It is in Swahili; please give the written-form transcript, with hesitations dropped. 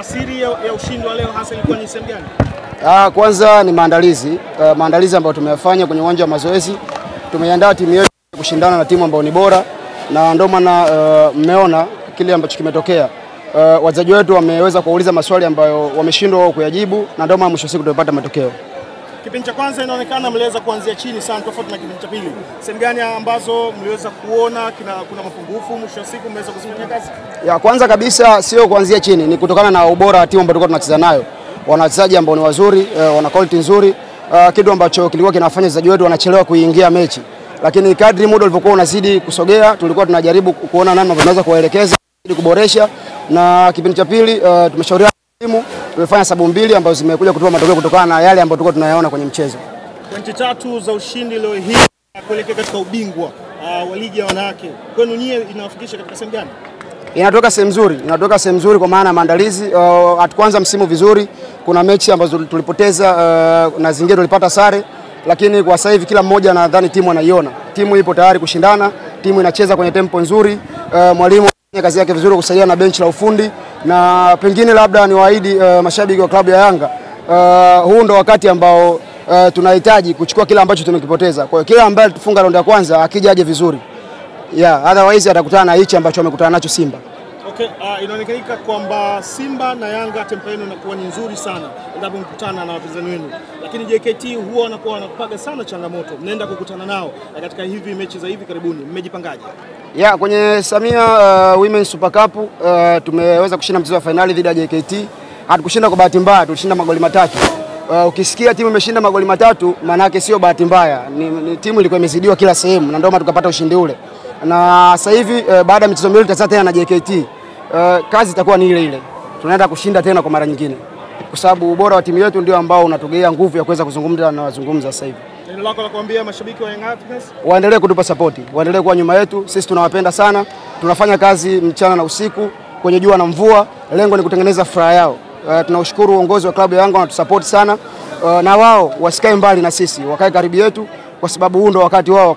Asili ya ushindi wa leo hasa ilikuwa ni sehemu gani? Kwanza ni maandalizi. Maandalizi ambayo tumeyafanya kwenye uwanja wa mazoezi. Tumeiandaa timu yetu kushindana na timu ambayo ni bora, na ndio maana mmeona kile ambacho kimetokea. Wachezaji wetu wameweza kuuliza maswali ambayo wameshindwa wao kuyajibu, na ndio maana mwisho siku tumepata matokeo. Kipindi cha kwanza inaonekana mliweza kuanzia chini sana tofauti na kipindi cha pili. Sehemu gani ambazo mliweza kuona kuna mapungufu, mwisho wa siku mmeweza kuzifanyia kazi? Ya kwanza kabisa sio kuanzia chini, ni kutokana na ubora wa timu ambayo tulikuwa tunacheza nayo. Wana wachezaji ambao ni wazuri, wana quality nzuri, kitu ambacho kilikuwa kinafanya wachezaji wetu wanachelewa kuingia mechi. Lakini kadri muda ulivyokuwa unazidi kusogea, tulikuwa tunajaribu kuona namna tunaweza kuwaelekeza ili kuboresha. Na kipindi cha pili tumeshauriana timu, tumefanya sabu mbili ambazo zimekuja kutoa matokeo kutokana na yale ambayo tulikuwa tunayaona kwenye mchezo. Pointi 3 za ushindi leo hii kuelekea katika ubingwa wa ligi ya wanawake, kwenu nyie inawafikisha katika sehemu gani? Inatoka sehemu nzuri, inatoka sehemu nzuri kwa maana maandalizi. Hatukuanza msimu vizuri, kuna mechi ambazo tulipoteza na zingine tulipata sare, lakini kwa sasa hivi kila mmoja nadhani timu anaiona. Timu ipo tayari kushindana, timu inacheza kwenye tempo nzuri, mwalimu kazi yake vizuri kusaidia na benchi la ufundi, na pengine labda niwaahidi mashabiki wa klabu ya Yanga, huu ndo wakati ambao tunahitaji kuchukua kila ambacho tumekipoteza. Kwa hiyo kila ambaye tufunga raundi ya kwanza akija aje vizuri. Yeah, otherwise atakutana na hichi ambacho amekutana nacho Simba. Okay, inaonekana kwamba Simba na Yanga tempo yenu inakuwa ni nzuri sana endapo mkutana na wapinzani wenu. Lakini JKT huwa wanakuwa wanakupaga sana changamoto. Mnaenda kukutana nao katika hivi mechi za hivi karibuni, mmejipangaje? Yeah, kwenye Samia Women's Super Cup tumeweza kushinda mchezo wa finali dhidi ya JKT. Hatukushinda kwa bahati mbaya, tulishinda magoli 3. Ukisikia timu imeshinda magoli 3, maana yake sio bahati mbaya. Ni timu ilikuwa imezidiwa kila sehemu na ndio maana tukapata ushindi ule. Na sasa hivi baada ya michezo miwili tutacheza tena na JKT. Kazi itakuwa ni ile ile. Tunaenda kushinda tena kwa mara nyingine. Kwa sababu ubora wa timu yetu ndio ambao unatugea nguvu ya kuweza kuzungumza na wazungumza sasa hivi. Neno lako la kuambia mashabiki wa Young Africans? Waendelee kutupa support, waendelee kuwa nyuma yetu. Sisi tunawapenda sana. Tunafanya kazi mchana na usiku, kwenye jua na mvua. Lengo ni kutengeneza furaha yao. Tunaushukuru uongozi wa klabu ya Yanga wanatusupport sana. Na wao wasikae mbali na sisi, wakae karibu yetu kwa sababu huu ndio wakati wao.